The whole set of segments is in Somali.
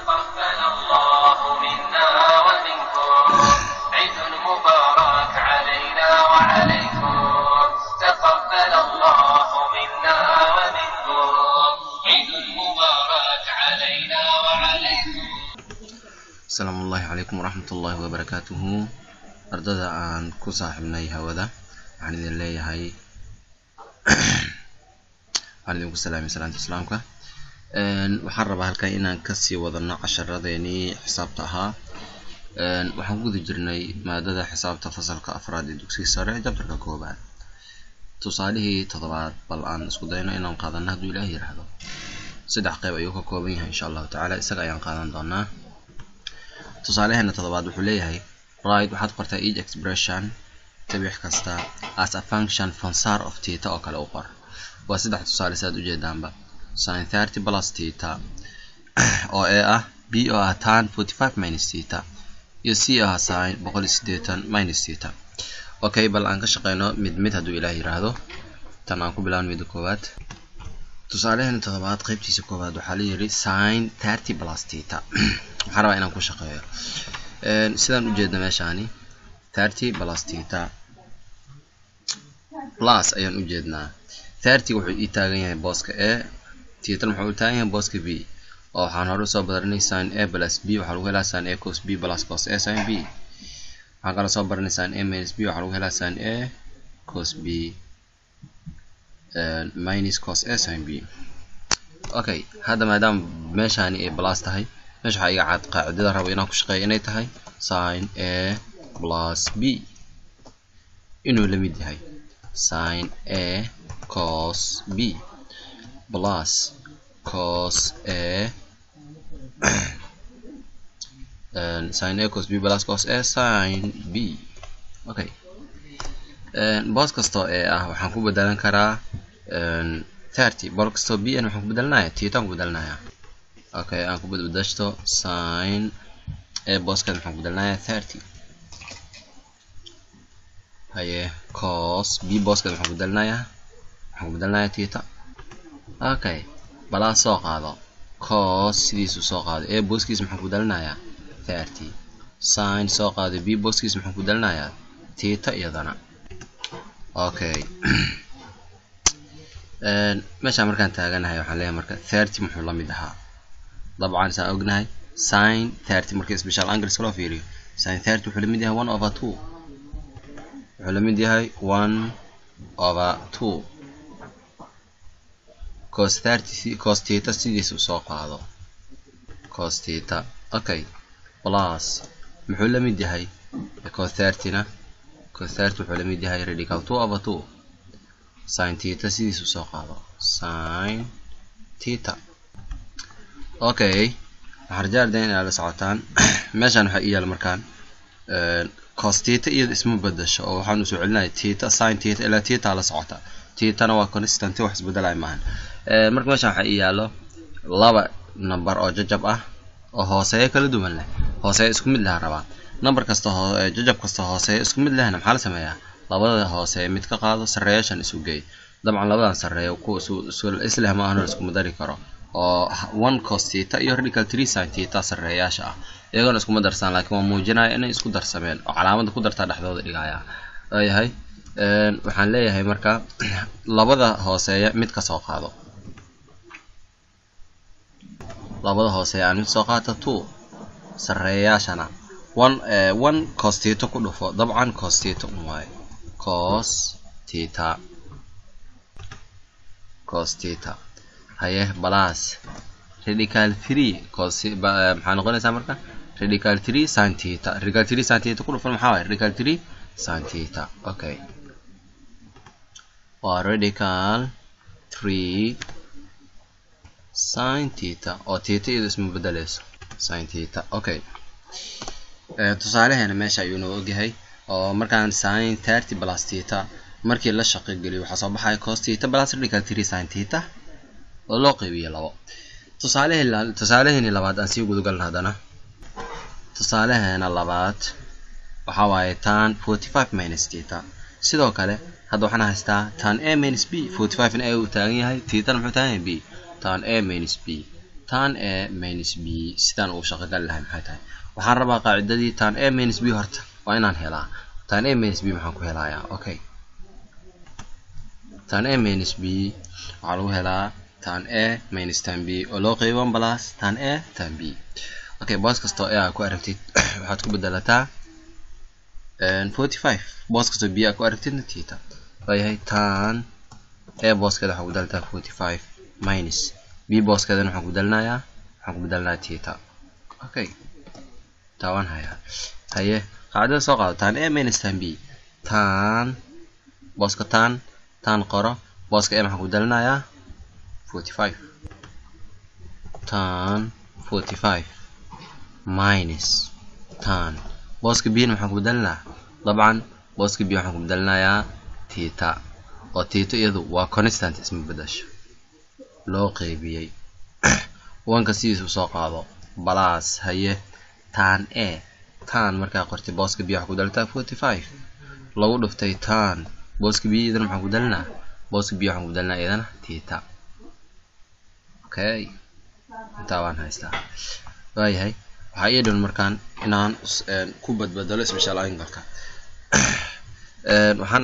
تقبل الله منا ومنكم عيد مبارك علينا وعليكم تقبل الله منا ومنكم عيد مبارك علينا وعليكم. Asalaamu ullahi calaykum waraxmat ullaahi wabarakaatuhu. Ardada aan ku saaxiibnay hawada, waxaan idin leeyahay, waxaan idinku salaamay salaanta islaamka. Waxaan rabaa halkan inaan kasii wadano casharadeenii xisaabta ahaa. Waxaan ku guda jirnay maadada xisaabta fasalka afraad ee dugsiga sare, chapterka koobaad, tusaalihii toddobaad. Bal aan isku dayno inaan qaadano hadduu Ilaah yiraahdo. Saddex qeyb ayuu ka kooban yahay, insha Allahu tacaala isaga ayaan qaadan doonaa. Tusaalaheena toddobaad wuxuu leeyahay: write, waxaad qortaa, each expression, tabix kasta, as a function, fansaar, of theta oo kale u qor. Waa saddex tusaale saad ujeedaanba: sin 30 plus theta oo a ah, b oo ah tan 45 minus theta, iyo c oo ah sin 180 minus theta. Okay, bal aan ka shaqeyno mid mid hadduu Ilaah yiraahdo. Tan aan ku bilaabno, midda koowaad. Tusaalaheena toddobaad qeybtiisa koowaad waxaa la yidhi sin 30 plus theta. Waxaan rabaa inaan ku shaqeeyo sidaan ujeedna meeshaani 30 plus theta plus ayaan ujeednaa. 30 wuxuu ii taagan yahay booska a, theta muxuu u taagan yahay booska b, oo waxaan hore usoo baranay sin a plus b waxaa lagu helaa sin a cos b plus cos a sin b. Waxaan kaloo soo baranay sin a minus b waxaa lagu helaa sin a cos b minus cos a sin b. Okay, hadda maadaama meeshaani ay plus tahay, meesha waxaa iga cad qaacidada rabo inaan ku shaqeeyo inay tahay sin a plus b inuu la mid yahay sin a cos b plus cos a, sin a cos b plus cos a sin b. Okay, boos kastoo e ah waxaan ku bedelan karaa 30, boos kastoo b n waxaan ku bedelanaya theta aan ku bedelanaya. Okay, aan ku bedbedashto. Sin a booskeed maxaan ku bedelanaya? 30. Haye, cos b booskeed maxaan ku bedelanaya? Waxaan ku bedelanaya theta. Okay, balaa soo qaado, cos sidiisu soo qaado, a booskiisa maxaan ku bedelanayaa? 30. Sin soo qaado, b booskiisa maxaan ku bedelanayaa? Theta iyadana. Okay, meeshaan markaan taaganahay waxaan leeyahay marka 30 muxuu la mid ahaa? Dabcan saan ognahay sin 30 marka special angles loo fiiriyo, sin 30 wuxuu la mid yahay 1 over 2, wuxuu la mid yahay 1 over 2. Cos 30, cos theta sidiisa usoo qaado, cos theta. Okay, plus muxuu la mid yahay cos 30 na? Cos 30 wuxuu la mid yahay radical 2 over 2. Sin theta sidiisa usoo qaado, sin theta. Okay, waxaan rajaa inaad la socotaan. Meeshaan waxaa ii yaala markaan cos theta iyada isma bedasho, oo waxaan usoo celinaya theta sin theta ilaa theta la socota, thetana waa constant, wax isbedelaya maahan. Marka meeshaan waxaa ii yaalo laba number oo jajab ah oo hooseeyo kala duwan leh, hooseeyo isku mid leha rabaa. Number kasta, jajab kasta hooseeyo isku mid lehna maxaa la sameeyaa? Labada hooseeya mid ka qaado, sarreeyaashan isu geey. Dabcan labadan sarreeyo kuwa isleh ma ahno, iskuma dari karo, oo 1 cos theta iyo radical 3 sin theta sarreeyaasha ah iyagona iskuma darsaan, laakiin waa muujinaya inay isku darsameen oo calaamada ku dartaa dhexdooda dhigaya. Waayahay, waxaan leeyahay marka labada hooseeya mid ka soo qaado, labada hooseeya aan mid soo qaato 2, sarreeyaashana 1, 1 cos theta ku dhufo. Dabcan cos theta un waaye, cos theta, cos theta. Haye, plus radical 3 cos maxaa noqonaysaa marka? Radical 3 sin theta. Radical 3 sin theta ku dhufan maxaa waaye? Radical 3 sin theta. Okay, waa radical 3 sin theta, oo theta iyadu isma bedeleyso, sin theta. Okay, tusaalaheena meesha ayuu noo ogyahay, oo markaan sin 30 plus theta markii la shaqo geliyo waxaa soo baxaya cos theta plus radical 3 sin theta oo loo qaybiyo labo. Tusaalaheeni labaad aan sii gudagalna haddana. Tusaalaheena labaad waxaa waaye tan 45 minus theta. Sidoo kale hadda waxaan haystaa tan a minus b, 45 in a uu taagan yahay, thetana muxuu taagan yahay? B. Tan a minus b Tan a minus b sidaan ugu shaqo gali lahay maxay tahay? Waxaan rabaa qaacidadii tan a minus b. Horta waa inaan helaa tan a minus b. Maxaan ku helayaa? Okay, tan a minus b waxaa lagu helaa tan a minus tan b oo loo qeybo one plus tan a tan b. Okay, boos kastoo a ku aragtid waxaad ku bedelataa 45, boos kastoo b ku aragtidna theta. Waayahay, tan a booskeeda waxaa ku bedelataa 45 minus b booskeedana waxaan ku bedelinayaa, waxaan ku bedelinayaa theta. Okay, taa waan hayaa. Haye, qaacidada soo qaado, tan a minus tan b. Tan booska tan qoro, booska a maxaan ku bedelinayaa? 45. Tan 45 minus tan booska b na maxaan ku bedelinaa? Dabcan booska b waxaan ku bedelinayaa theta, oo theta iyadu waa constant, isma bedasho, loo qeybiyey wanka sidiisa usoo qaado plus. Haye, tan a, tan markaa qortay, booska b waxaa ku bedelataa 45, lagu dhuftay tan booska b iyadana maxaan ku bedelinaa? Booska b waxaan ku bedelinaa iyadana theta. Okay, intaa waan haystaa. Waayahay, waxaa ii dhan markaan inaan ku badbedelo special angle-ka. Waxaan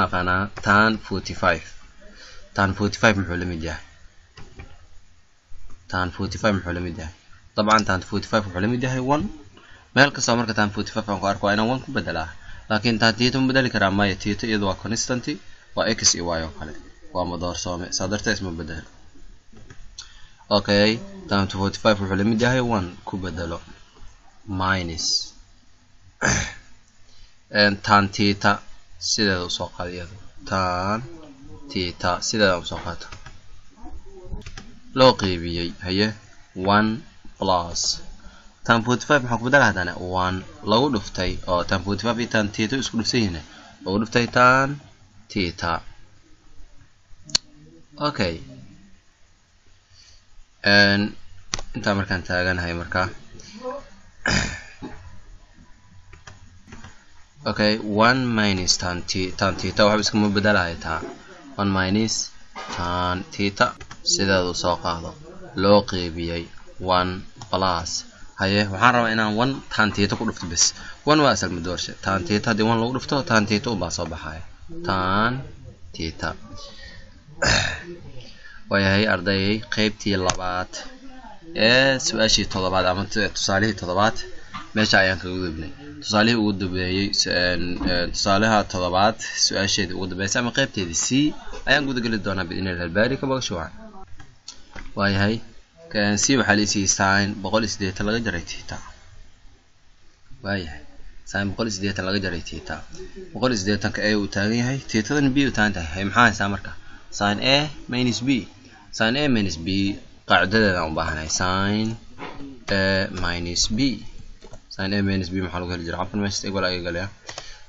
aqaanaa tan 45. Tan 45 muxuu la mid yahay? Tan 45 muxuu la mid yahay? Dabcan tan 45 wuxuu la mid yahay one. Meel kastoo marka tan 45 aan ku arko waa inaan one ku bedelaa. Laakiin tan theta ma bedeli karaa? Maya, theta iyadu waa constant, waa x iyo y oo kale, waa madoorsoome, saa darteed isma bedelo. Okay, tan 45 wuxuu la mid yahay one, ku bedelo. Minus tan theta sideeda usoo qaada iyadu, tan theta sideeda usoo qaato, loo qeybiyey, haye, one plus tan 45 maxaa ku bedela haddana? One lagu dhuftay, oo tan 45 iyo tan theta isku dhufsan yihiin, lagu dhuftay tan theta. Okay, intaa markaan taaganahay markaa, okay, one minus tan theta waxba iskama bedelayo taa. One minus tan theta sideeda usoo qaado, loo qeybiyey one plus. Haye, waxaan rabaa inaan one tan theta ku dhufto bes. One waa asal madoorshe. Tan theta haddii one lagu dhufto, tan theta unbaa soo baxaya, tan theta. Waayahay ardayay, qeybtii labaad ee su-aashii toddobaad ama tusaalihii toddobaad meesha ayaan kaga gudubnay. Tusaalihii ugu dambeeyey, tusaalaha toddobaad su-aasheedii ugu dambeysay ama qeybteedii c ayaan gudageli doonaa biidni albaari ka bogasho wacan. Waayahay, c waxaa laisiiyey sin 180 laga jaray theta. Waayahay, sin 180 laga jaray theta. 180-ka a uu taagan yahay, thetadana b u taagan tahay. Maxaa haysaa marka? Sin a minus b. Sin a minus b qaacidadeedaan u baahanahay. Sin a minus b, sin a minus b maxaa lagu heli jira? Cafan, meesha equal ayaga galaya.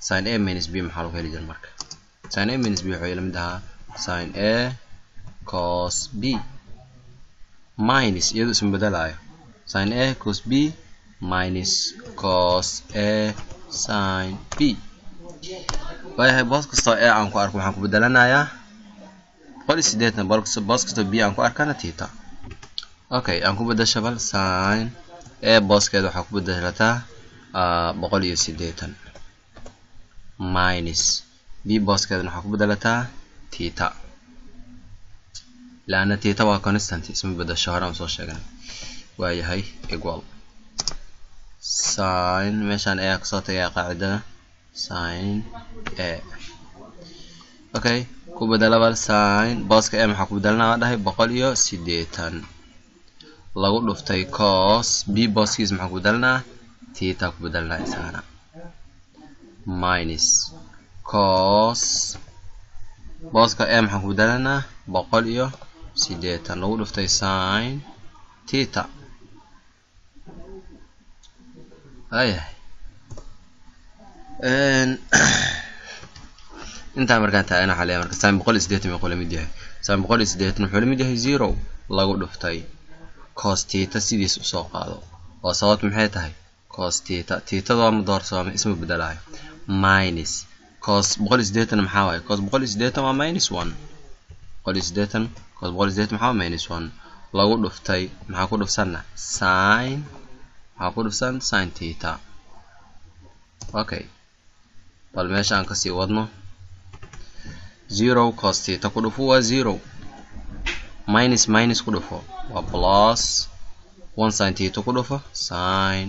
Sin a minus b maxaa lagu heli jira marka? Sin a minus b wuxuu la mid ahaa sin a cos b minus, iyadoo isma bedelayo, sin a cos b minus cos a sin b. Waayahay, boos kastoo a aan ku arko waxaan ku bedelanayaa 180, boos kastoo b aan ku arkana theta. Okay, aan ku bedasho bal. Sin a booskeeda waxaa ku bedelataa 180 minus b booskeedana waxaa ku bedelataa theta, laana theta waa constant, isma bedasho, hore aan soo sheegnay. Waayahay, equal sin, meeshaan ayaa kasoo tagaya qaacidada sin a. Okay, ku bedela bal. Sin booska a maxaa ku bedelanaa? Waa dhahay 180 lagu dhuftay cos b booskiis maxaa ku bedelanaa? Theta ku bedelanaa isagana, minus cos booska a maxaan ku bedelanaa? 180 lagu dhuftay sin theta. Waayahay, intaa markaan taagana waxaa leeyahay marka sin 180 meequu la mid yahay? Sin 180 wuxuu la mid yahay zero lagu dhuftay cos theta sidiis usoo qaado, oo sababtu maxay tahay? Cos theta, thetada waa madoorsoome, isma bedelayo, minus cos 180 maxaa waaye? Cos 180 waa minus one. 180 Cos 180 maxaa? Minus 1 lagu dhuftay. Maxaa ku dhufsanna? Sin. Maxaa ku dhufsan? Sin theta. Okay, bal meesha aan kasii wadno. 0 cos theta ku dhufo waa 0, minus minus ku dhufo waa plus 1, sin theta ku dhufo sin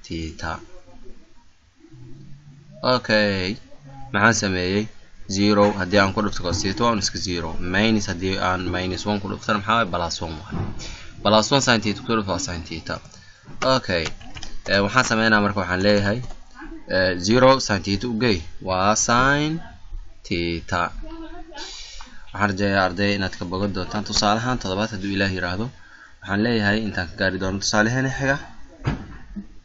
theta. Okay, maxaan sameeyey? 0 haddii aan ku dhufto cos theta waa un iska 0. Minus haddii aan minus 1 ku dhuftana maxaa waay? Plus 1 waay. Plus 1 sin theta ku dhufo waa sin theta. Okay, waxaan sameynaa marka, waxaan leeyahay 0 sin theta ugey waa sin theta. Waxaan rajeeyaa, arday, inaad ka bogan doontaan tusaalahan toddobaad hadduu Ilaah yiraahdo. Waxaan leeyahay intaan ka gaari doono tusaalaheena xiga,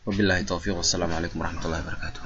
wabillahi towfiiq, wassalaamu calaykum waraxmatullahi wabarakaatuh.